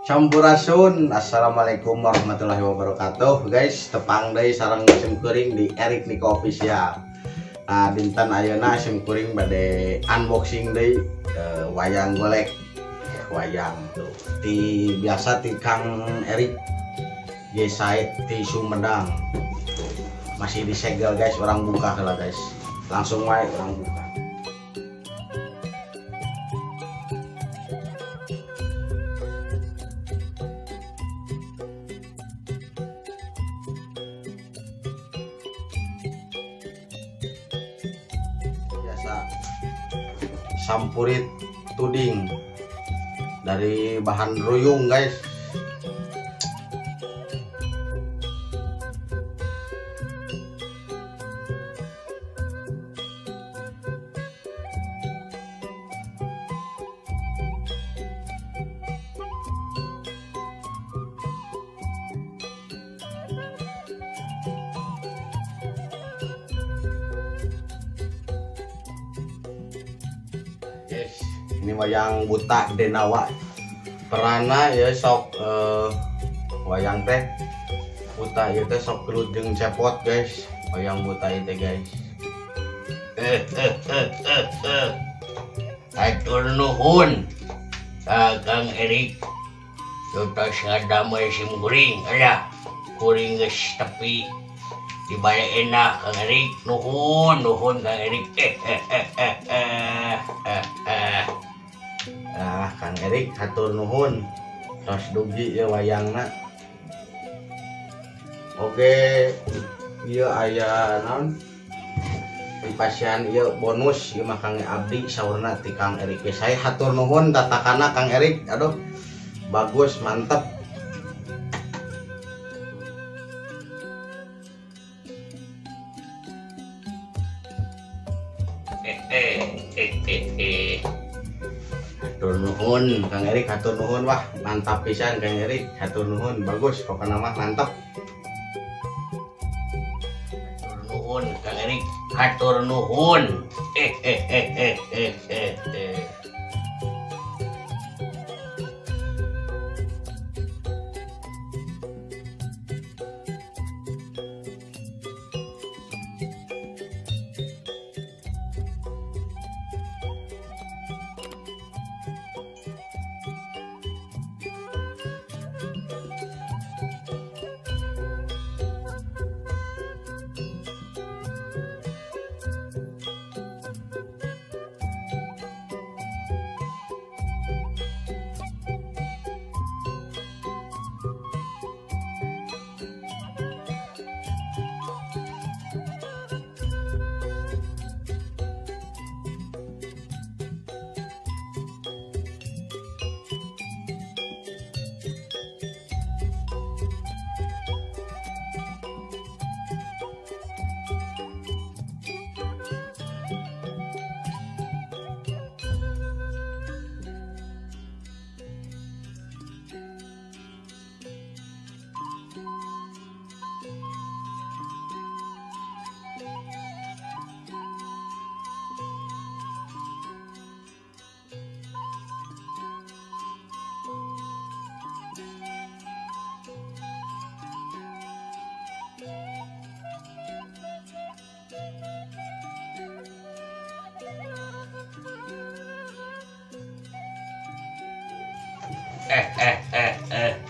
Sampurasun. Assalamualaikum warahmatullahi wabarakatuh. Guys, tepang deui sareng sim kuring di Erik Niko Official. Nah, dinten ayeuna sim kuring bade unboxing deui wayang golek. Wayang tuh ti biasa ti Kang Erik G Said ti Sumedang. Tuh, masih disegel guys, orang buka heula guys. Langsung wae orang buka. Biasa sampurit tuding dari bahan ruyung guys. Yes, ini wayang buta Denawa. Perana ya sok wayang teh buta ieu teh sok gelut jeung cepot guys. Wayang buta ieu teh guys. Hatur nuhun ka Kang Erik. Tos ngadamel sim kuring ada. Kuring geus tepi di bale enak Kang Erik. Nuhun nuhun Kang Erik. Ah, Kang Erik hatur nuhun. Tos dugi ieu wayangna. Oke, ieu aya naon? Dipasihan ieu bonus ieu mah Kang Abdi saurna ti Kang Erik. Saya hatur nuhun tatakana Kang Erik. Aduh, bagus, mantep. Hatur nuhun Kang Erik, hatur nuhun. Wah, mantap pisan Kang Erik, hatur nuhun, bagus pokokna mah mantap. Hatur nuhun Kang Erik, hatur nuhun.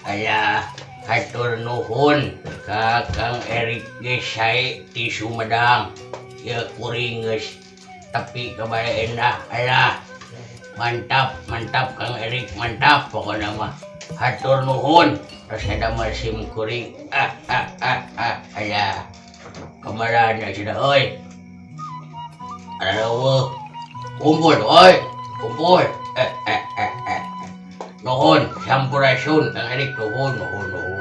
Ayah hatur nuhun ka Kang Erik geus sae ti Sumedang. Ieu kuring geus tepi ka bale endah. Alah, mantap, mantap Kang Erik, mantap pokona mah. Hatur nuhun tos damel sim kuring. Alah. Kamarana cenah euy. Ada kumpul euy, kumpul. Nuhun, sampurasun Kang Erik, nuhun, nuhun, nuhun.